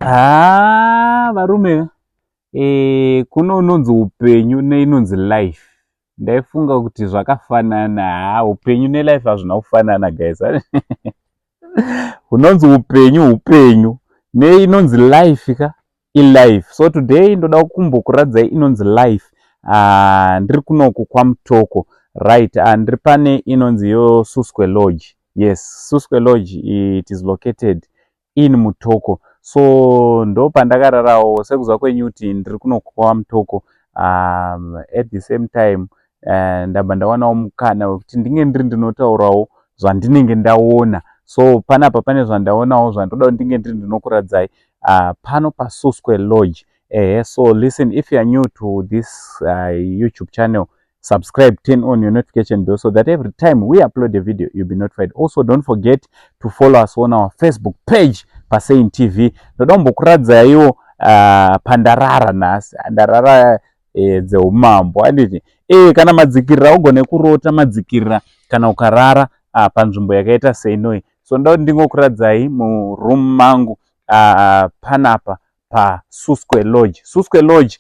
Haa, varume, kuno unonzi upenyu neinonzi life. Ndaifunga kuti zvakafanana. Haa, upenyu nelife hazvina kufanana, guys. Hunonzi upenyu upenyu, neinonzi life ka ilife. So today ndoda kumbokuradzai inonzi life. Ndiri kunoku kwaMutoko, right? Ndiri pane inonzi yo Suswe Lodge. Yes, Suswe Lodge, it is located in Mutoko. So ndo pandakararawo. Sekuziva kwenyu kuti ndiri kunoku kwaMutoko, at the same time ndabva ndawanawo mukana wekuti ndinge ndiri ndinotaurawo zvandinenge ndaona. So panapa pane zvandaonawo zvandoda kuti ndinge ndiri ndinokuradzai pano paSuswe Lodge. Ehe, so listen, if you are new to this YouTube channel, subscribe, turn on your notification bell so that every time we upload a video, you'll be notified. Also, don't forget to follow us on our Facebook page, Pasain TV. Ndoda kumbokuradzaiwo pandarara nhasi. Ndarara dzeumambo, handiti? Kana madzikirira ugone kurota madzikirira kana ukarara panzvimbo yakaita seinoi. So ndoda kuti ndingokuradzai muroom mangu panapa paSuswe Lodge. Suswe Lodge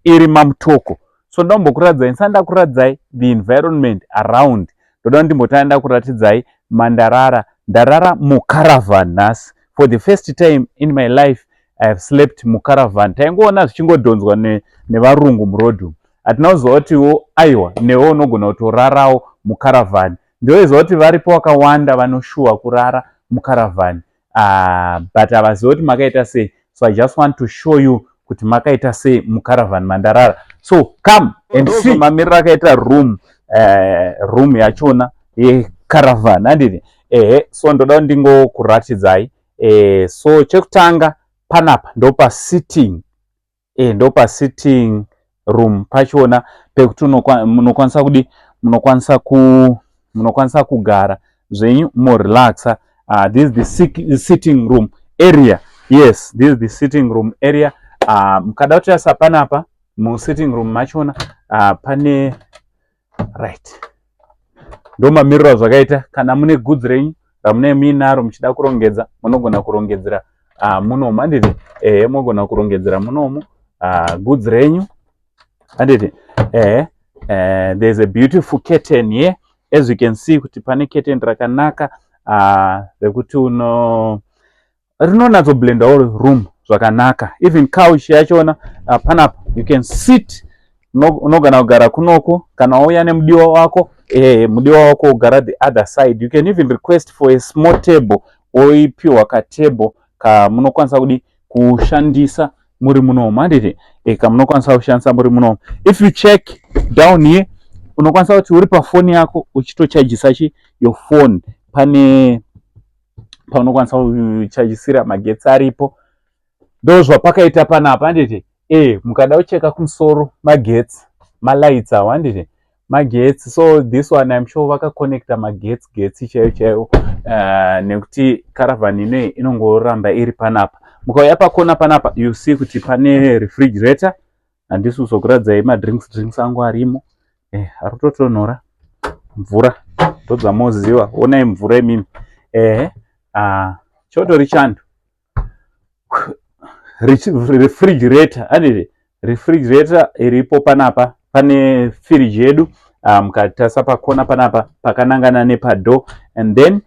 iri maMutoko. So ndoda kumbokuradzai, ndisati ndakuradzai the environment around, ndoda kuti ndimbotanga ndakuratidzai mandarara. Ndarara mucaravan nhasi. For the first time in my life I have slept mucaravan. Taingoona zvichingodhonzwa nevarungu muroad umu. Hatina kuziva kutiwo aiwa, newe unogona kutorarawo mucaravan. Ndoiziva kuti varipo vakawanda vanoshuwa kurara mucaravan, but havazivi kuti makaita sei. So I just want to show you kuti makaita sei mucaravan mandarara. So come and see mamiriro akaita room yachona yecaravan, handiti? Ehe, so ndoda kuti ndingokuratidzai. So chekutanga panapa ndopa sitting, ndopa sitting room pachona pekuti munokwanisa kudi munokwanisa kugara zvenyu morelaxa. This is the sitting room area. Yes, this is the sitting room area. Mukada kutarisa panapa musitting room machona, pane, right, ndo mamiriro azvakaita. Kana mune goods renyu ramune muinaro muchida kurongedza, munogona kurongedzera munomu, handiti? Ehe, munogona kurongedzera munomu goods renyu, handiti? Ehe, there's a beautiful curtain here. As you can see kuti pane curtain rakanaka rekuti uno rinonatsoblendawo room zvakanaka. Even couch yachona, panapa you can sit, unogona kugara kunoko. Kana wauya nemudiwa wako, mudiwa wako ugara the other side. You can even request for a small table, oipiwa katable kamunokwanisa kudi kushandisa muri munomu, handiti? Kamunokwanisa kushandisa muri munomu. If you check down here, unokwanisa kuti uri pafoni yako uchitochajisa chi your phone. Pane paunokwanisa kuchajisira, magetsi aripo. Ndo zvapakaita panapa, handiti? Mukada kucheka kumusoro, magetsi, malights awo, handiti? Magetsi. So this one, I'm sure vakakonekta magetsi, getsi chaiyo chaiyo, nekuti caravan inoyi inongoramba iri panapa. Mukauya pakona panapa, you see kuti pane refrigerator. Handisi kuzokuradzai madrinks, drinks angu arimo, ari kutotonhora. Mvura ndodzamoziva, onai mvura imimi. Ehe, chotori chando. Refrigerator, handiti? Refrigerator iripo panapa. Pane firiji yedu, mukatarisa pakona panapa pakanangana nepadoor. And then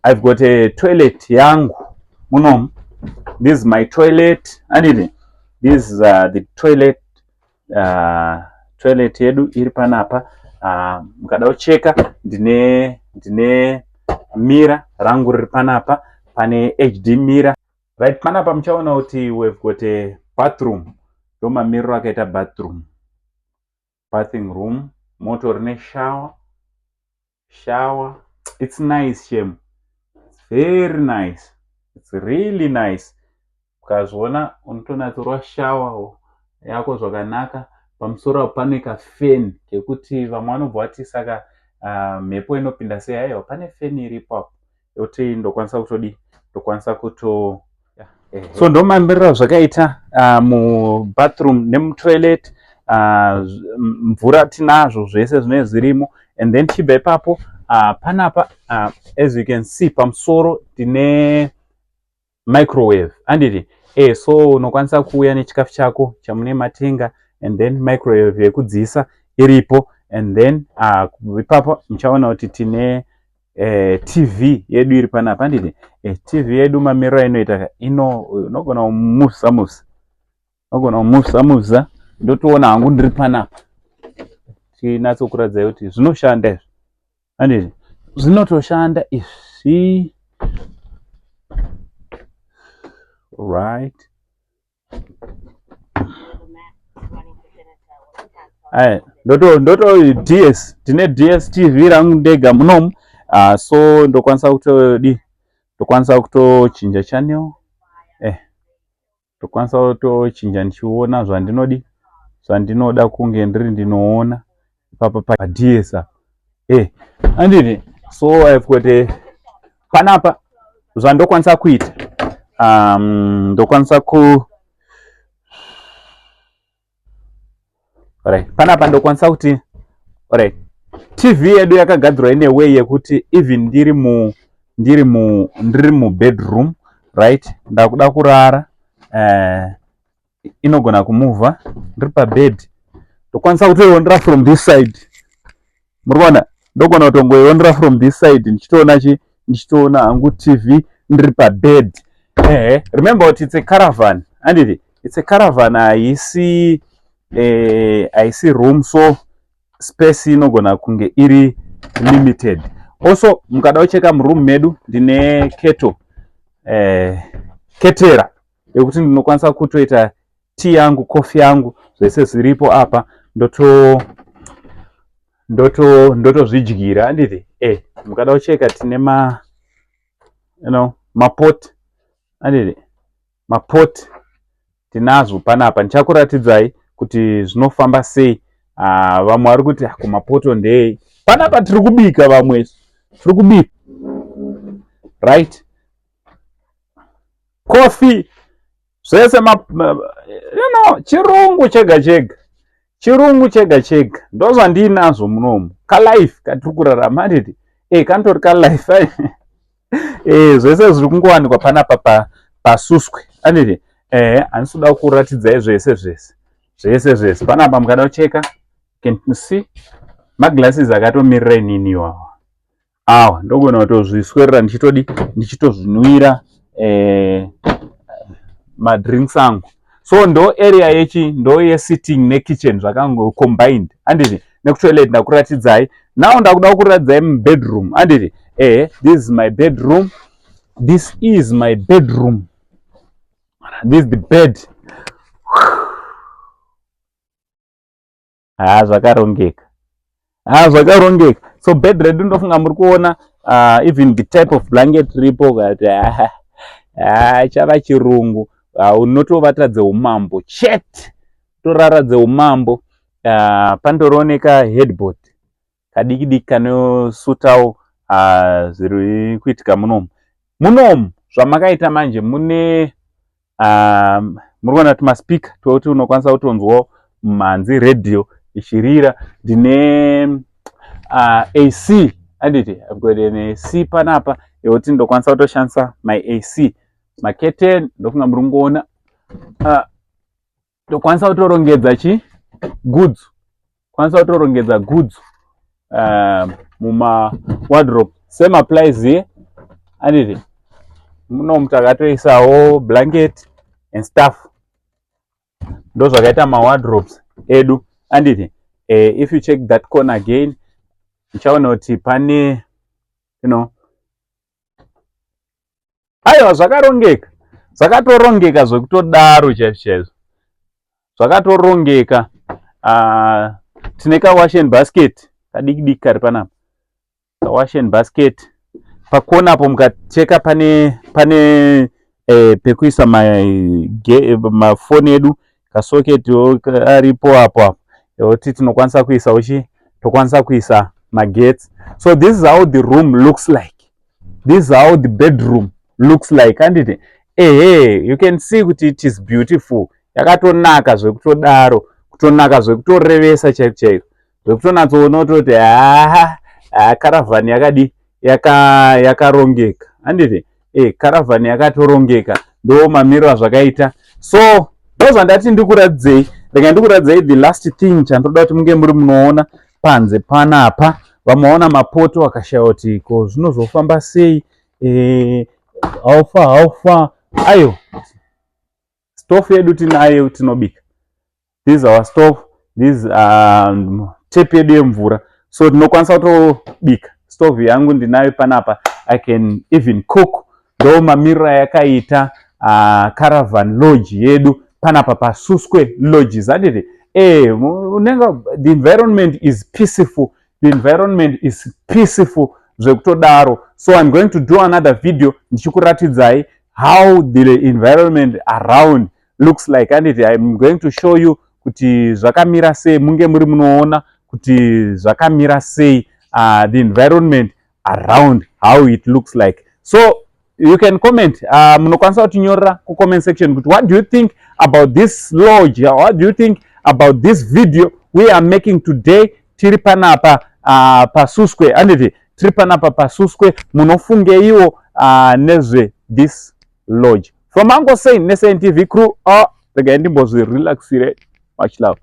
I've got a toilet yangu munomu. This is my toilet, handiti? This is the toilet. Toilet yedu iri panapa. Mukada kucheka, ndine mirror rangu riri panapa. Pane HD mirror. Right, panapa muchaona kuti we've got a bathroom. Ndo mamiriro akaita bathroom, bathing room. Motori neshower. Shower, it's nice, shem. It's very nice, it's really nice. Ukazviona, unotonatsorwa shower yako zvakanaka. Pamusoro apo pane kafeni kekuti vamwe vanobva vati, "Saka mhepo inopinda sei?" Aiwa, pane feni iripo apo yekuti ndokwanisa kutodi ndokwanisa kuto. So ndo mamiriro zvakaita mubathroom nemutoilet. Mvura tinazvo, zvese zvinenge zvirimo. And then tichibva ipapo, panapa, as you can see pamusoro tine Microwave handiti? Eh, so unokwanisa kuuya nechikafu chako chamune matenga and then microwave yekudziisa iripo and then ipapo muchaona kuti tine TV yedu iri panapa handiti? TV yedu mamiriro ainoita ino unogona kumuvisa muvisa, unogona kumuvisa muvisa. Ndotoona hangu ndiri panapa tinatsokuradzai kuti zvinoshanda izvi handiti? Zvinotoshanda izvi. Right, aya ndoto ndoto ds ndine DStv rangu ndega munomu. So ndokwanisa kutodi, ndokwanisa kutochinja channel, ndokwanisa kutochinja ndichiona zvandinodi, zvandinoda kunge ndiri ndinoona ipapa paDS apa, handiti? So I've got a panapa zvandokwanisa kuita, ndokwanisa ku, alright, panapa ndokwanisa kuti, alright, TV yedu yakagadzirwa in a way yekuti even ndiri mubedroom, right, ndakuda kurara, inogona kumuvha ndiri pabed, ndokwanisa kutoionera from this side. Muri kuona, ndogona kutongoionera from this side ndichitoona chi, ndichitoona hangu TV ndiri pabed. Ehe, remember kuti it's a caravan, handiti? It's a caravan, haisi room, so space inogona kunge iri limited. Also mukada kucheka muroom medu, ndine kettle, ketera yekuti ndinokwanisa kutoita tea yangu, coffee yangu, zvese zviripo apa, ndotozvidyira, handiti? Mukada kucheka tine ma mapot, handiti? Mapot tinazvo panapa, ndichakuratidzai kuti zvinofamba sei. Vamwe vari kuti kumapoto ndei panapa? Tiri kubika, vamwe tiri kubika, right? Coffee, zvese ma, chirungu chega chega, chirungu chega chega, ndozvandiinazvo munomu. Kalife katiri kurarama, handiti? Kanotori kalife. Zvese zviri kungowanikwa panapa paSuswe, handiti? Handisi kuda kuratidzai zvese zvese zvese zvese panapa. Mukada kucheka, can see maglasses akatomirira inini iwawa awa, ndogona kutozviswerera ndichitodi, ndichitozvinwira madrinks angu. So ndo area yechi, ndo yesitting nekitchen zvakango combined, handiti? Nekutoilet ndakuratidzai. Now ndakuda kuratidzai mubedroom, handiti? This is my bedroom, this is my bedroom, this is the bed. Ha, zvakarongeka, ha, zvakarongeka. So bed redu, ndofunga muri kuona, even the type of blanket ripo kati ha, chava chirungu. Unotovata dzeumambo chete, torara dzeumambo. Pandorooneka headboard kadiki diki kanosutawo zviri kuitika munomu. Munomu zvamakaita manje, mune muri kuona tumaspeaker twekuti unokwanisa kutonzwawo mhanzi, radio ichirira. Ndine AC, handiti? I've got an AC panapa yekuti ndokwanisa kutoshandisa my AC. Maketen, ndofunga muri kungoona, ndokwanisa kutorongedza chi goods, kwanisa kutorongedza goods muma wardrobe. Same applies here, handiti? Munomu takatoisawo blanket and stuff. Ndo zvakaita mawardrobes edu, handiti? If you check that corner again, uchaona kuti pane aiwa, zvakarongeka, zvakatorongeka zvekutodaro chaizvo chaizvo, zvakatorongeka. Tine kawashing basket kadiki diki kari panapa, kawashing basket pakona apo. Mukacheka pane pekuisa mafoni edu, kasocket aripo apo apo ekuti tinokwanisa kuisa uchi, tokwanisa kuisa magetsi. So this is how the room looks like, this is how the bedroom looks like, handiti? Ehe, you can see kuti it is beautiful, yakatonaka zvekutodaro, kutonaka zvekutorevesa chaiko chaiko, zvekutonatsoona kutoti haha, caravan yakadi, yakarongeka, handiti? Caravan yakatorongeka, ndo mamiriro azvakaita. So ndozvandati ndikuratidzei. Rega ndikuratidzei the last thing chandoda kuti munge muri munoona panze panapa. Vamaona mapoto, akashaya kuti ko zvinozofamba sei, how far, how far. Ayo stove yedu tinayo, tinobika. This is our stove, this tap yedu yemvura, so tinokwanisa kutobika. Stove yangu ndinayo panapa, I can even cook. Ndo mamiriro ayakaita caravan lodge yedu panapa paSuswe Lodges, handiti? Unenge the environment is peaceful, the environment is peaceful zvekutodaro. So I'm going to do another video ndichikuratidzai how the environment around looks like, handiti? I'm going to show you kuti zvakamira sei, munge muri munoona kuti zvakamira sei, the environment around, how it looks like. So you can comment, munokwanisa kutinyorera kucomment section kuti what do you think about this lodge, what do you think about this video we are making today? Tiri panapa paSuswe, handiti? Tiri panapa paSuswe. Munofungeiwo nezve this lodge? From Uncle Saint neSaint TV crew, oh, regai ndimbozvirelaxire. Much love.